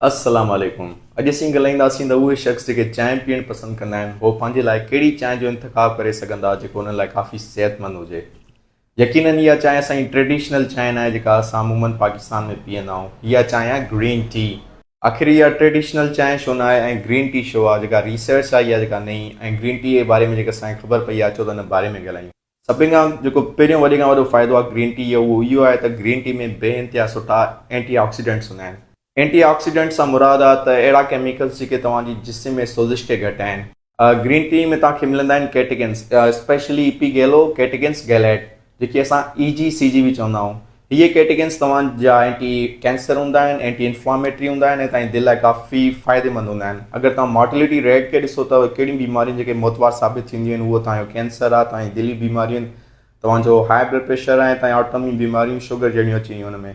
السلام عليڪم اڄ اسين ڳالهائينداسين ته اهي شخص جيڪي چانهه پيئڻ پسند ڪندا آهن هو پنهنجي لاء ڪهڙي چانهه جو انتخاب ڪري سگهندا جيڪو انهن لاء ڪافي صحتمند هجي يقينن اها چانهه اسان جي ٽريڊيشنل چانهه ناهي جيڪا اسان عمومن پاڪستان ۾ پيئندا آهيون اها چانهه آهي گرين ٽي آخر اها ٽريڊيشنل چانهه ڇو ناهي ۽ گرين ٽي ڇو آهي جيڪا ريسرچ آئي آهي جيڪا نئين ۽ گرين ٽي جي باري ۾ جيڪا اسان کي خبر پئي آهي اچو ته ان باري ۾ ڳالهايون. سڀني کان جيڪو پهريون وڏي کان وڏو فائدو آهي گرين ٽي جو اهو اهو آهي ته گرين ٽي ۾ بي انتها سٺا اينٽي آڪسيڊنٽس هوندا آهن. اينٽي آڪسيڊنٽس سان مراد آهي ته اهڙا ڪيميڪلز جيڪي توهان جي جسم ۾ سوزش کي گهٽائين. گرين ٽي ۾ توهان کي ملندا آهن catechins especially epigallocatechins gallate جيڪي اسان اي جي سي جي به چوندا آهيون. اهي ڪيٽيگنس توهان جا اينٽي ڪينسر هوندا آهن، اينٽي انفلاميٽري هوندا آهن ۽ توهان جي دل لاء ڪافي فائديمند هوندا آهن. اگر توهان مارٽلٽي ريٽ کي ڏسو ته ڪهڙيون بيماريون جيڪي موتمار ثابت ٿينديون آهن اهو توهان جو ڪينسر آهي، توهان جي دلي بيماريون آهن، توهان جو هاء بلڊ پريشر آهي ۽ توهان جي آٽوميون بيماريون شگر جهڙيون اچي ويون ان ۾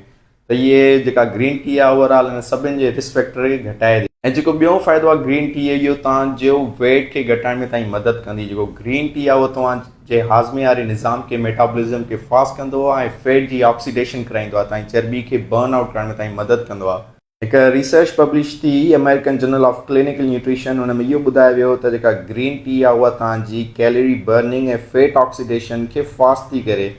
ته اهي جيڪا گرين ٽي آهي اوور آل انهن سڀن جي رسڪ فيڪٽر کي گهٽائي ٿي. ۽ جيڪو ٻيو فائدو آهي گرين ٽي اهو توهان جو ويٽ کي گهٽائڻ ۾ توهان جي مدد ڪندي جيڪو گرين ٽي آهي اهو توهان جي هاضمي واري نظام کي ميٽابولزم کي فاسٽ ڪندو آهي ۽ فيٽ جي آڪسيڊيشن ڪرائيندو آهي توهان جي چرٻي کي برن آئوٽ ڪرڻ ۾ توهان جي مدد ڪندو آهي. هڪ ريسرچ پبلش ٿي American journal of clinical nutrition ان ۾ اهو ٻڌايو ويو ته جيڪا گرين ٽي آهي اها توهان جي ڪيلري برننگ ۽ فيٽ آڪسيڊيشن کي فاسٽ ٿي ڪري.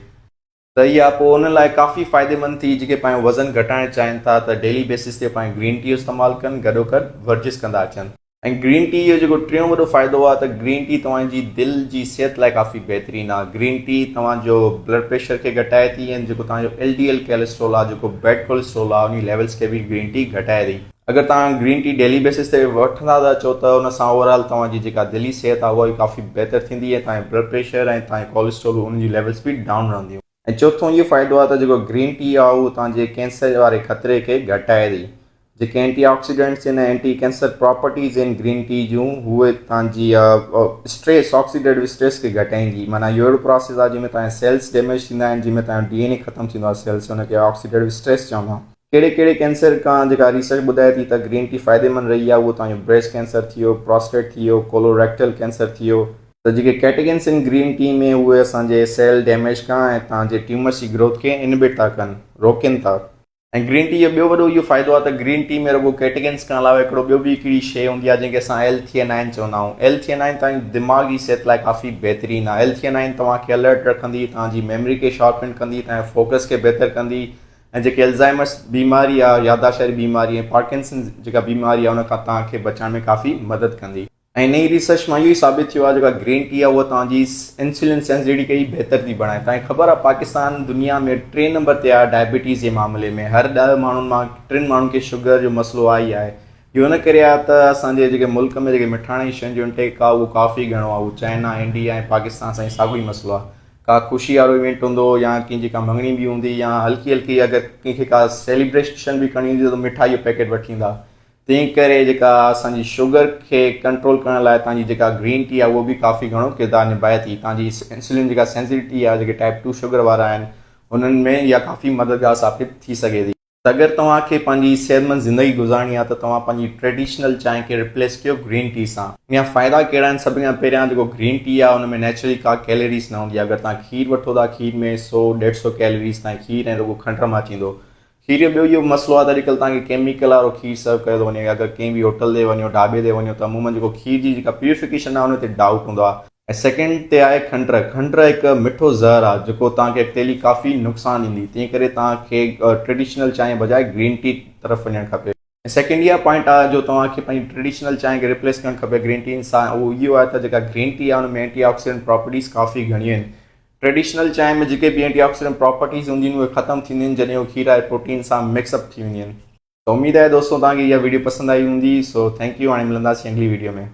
ته اها پوء انهن لاء ڪافي فائديمند ٿي جيڪي پنهنجو وزن گهٽائڻ چاهين ٿا ته ڊيلي بيسس تي پنهنجي گرين ٽي جو استعمال ڪن گڏوگڏ ورزش ڪندا اچن. ۽ گرين ٽي جو جيڪو ٽيون وڏو فائدو آهي ته گرين ٽي توهان جي دل جي صحت لاء ڪافي بهترين آهي گرين ٽي توهان جو بلڊ پريشر کي گهٽائي ٿي ۽ جيڪو توهان جو ايل ڊي ايل ڪيلسٽرول آهي جيڪو بيڊ ڪوليسٽرول آهي ان جي ليولز کي به گرين ٽي گهٽائي ٿي. اگر توهان گرين ٽي ڊيلي بيسس تي وٺندا ٿا اچو ته ان سان اوور آل توهان جي جيڪا دلي صحت آهي اها به ڪافي بهتر ٿيندي ۽ توهان جو بلڊ پريشر ۽ توهان جو ڪوليسٽرول ان جون ليولز به ڊائون رهنديون. ۽ چوٿون اهو فائدو آهي ته جيڪو گرين ٽي آهي اهو توهان جي ڪينسر واري خطري کي گهٽائي ٿي. جيڪي اينٽي آڪسيڊنٽس آهن ۽ اينٽي ڪينسر پراپرٽيز آهن گرين ٽي جون اهي توهان جي اسٽريس آڪسيڊيٽو اسٽريس کي گهٽائيندي معنيٰ اهو اهڙو پراسيس آهي جنهن ۾ توهان جا سيلس ڊيميج ٿيندا آهن جنهن ۾ توهان جو ڊي اين اي ختم ٿيندو آهي سيلس ان کي آڪسيڊيٽو اسٽريس چوندا آهن. ڪهڙي ڪهڙي ڪينسر کان جيڪا ريسرچ ٻڌائي ٿي ته گرين ٽي فائديمند رهي آهي اهو توهان جو بريسٽ ڪينسر ٿي ويو، پراسٽيٽ ٿي ويو، ڪولو ريڪٽل ڪينسر ٿي ويو. ته جيڪي ڪيٽيگنس آهن گرين ٽي ۾ اهي اسان جي سيل ڊيميج کان ۽ توهان جي ٽيومرس جي گروٿ کي انهبٽ ٿا ڪن، روڪين ٿا. ۽ گرين ٽي جو ٻيو وڏو اهو فائدو آهي ته گرين ٽي ۾ رڳو ڪيٽيگنس کان علاوه هڪڙو ٻيو به هڪڙي شيء هوندي آهي جنهن کي اسان ايل ٿينائن چوندا آهيون. ايل ٿينائن توهان جي دماغ جي صحت لاء ڪافي بهترين آهي. ايل ٿينائن توهان کي الرٽ رکندي، توهان جي ميموري کي شارپن ڪندي، توهان جي فوڪس کي بهتر ڪندي، ۽ جيڪي الزائمرس بيماري آ، يادداشت واري بيماري ۽ پارڪنسنز جيڪا بيماري آ ان کان توهان کي بچائڻ ۾ ڪافي مدد ڪندي. ۽ نئين ريسرچ مان اهو ئي ثابت ٿيو آ جيڪا گرين ٽي آ اها توهان جي انسولين سينسٽيوٽي کي ئي بهتر ٿي بڻائي. توهان کي خبر آ پاڪستان دنيا ۾ ٽئين نمبر تي آ ڊائبيٽيز جي معاملي ۾ هر ڏهه ماڻهن مان ٽن ماڻهن کي شگر جو مسئلو آ ئي آهي. اهو ان ڪري آ ته اسان جي جيڪي ملڪ ۾ جيڪي مٺاڻ جي شين جو انٽيڪ آ اهو ڪافي گهڻو آ اهو چائنا، انڊيا ۽ پاڪستان سان ئي ساڳيو ئي مسئلو آ. ڪا خوشي وارو ايونٽ هوندو يا ڪنهن جي ڪا مڱڻي به هوندي يا هلڪي هلڪي اگر ڪنهن کي ڪا سيليبريشن به ڪرڻي هوندي ته مٺائي جو پيڪيٽ وٺي ايندا تنهن ڪري جيڪا اسان جي شگر کي ڪنٽرول ڪرڻ لاء تان جي جيڪا گرين ٽي آهي اهو به ڪافي گهڻو ڪردار نڀائي ٿي تان جي انسولين جيڪا سينسٽيوٽي آهي جيڪي ٽائپ 2 شگر وارا آهن انهن ۾ اها ڪافي مددگار ثابت ٿي سگهي ٿي. ته اگر توهان کي پنهنجي صحتمند زندگي گذارڻي آهي ته توهان پنهنجي ٽريڊيشنل چانهه کي ريپليس ڪيو گرين ٽي سان. ان جا فائدا ڪهڙا آهن سڀني کان پهريان جيڪو گرين ٽي آهي ان ۾ نيچرلي ڪا ڪيلريز نه هوندي آهي اگر توهان کير وٺو ٿا کير ۾ سو ڏيڍ سو ڪيلريز توهان کير ۽ رڳو کنڊ مان اچي ايندو کير جو ٻيو اهو مسئلو آهي ته اڄڪلهه توهان کي ڪيميڪل وارو کير سرو ڪيو ٿو وڃي اگر ڪنهن به هوٽل تي وڃو ڍاٻي تي وڃو ته عمومن جيڪو کير جي جيڪا پيوريفڪيشن آهي ان تي ڊائوٽ هوندو آهي ۽ سيڪنڊ تي آهي کنڊ، کنڊ هڪ مٺو زهر آهي جيڪو توهان کي اڳتي هلي ڪافي نقصان ڏيندي تنهن ڪري توهان کي ٽريڊيشنل چانهه بجاء گرين ٽي طرف وڃڻ کپي. ۽ سيڪنڊ اها پوائنٽ آهي جو توهان کي پنهنجي ٽريڊيشنل چانهه کي ريپليس ڪرڻ کپي گرين ٽي سان اهو اهو آهي ته جيڪا گرين ٽي آهي ان ۾ اينٽي آڪسيڊنٽ پراپرٽيز ڪافي گهڻيون آهن ٽريڊيشنل چانهه ۾ جيڪي به اينٽي آڪسيڊنٽ پراپرٽيز هونديون آهن اهي ختم ٿينديون آهن جڏهن اهي کير ۽ پروٽين سان مڪس اپ ٿي وينديون آهن. ته اميد آهي دوستو توهان کي اها ويڊيو پسند آئي هوندي سو thank you هاڻي ملنداسين اڳلي ويڊيو ۾.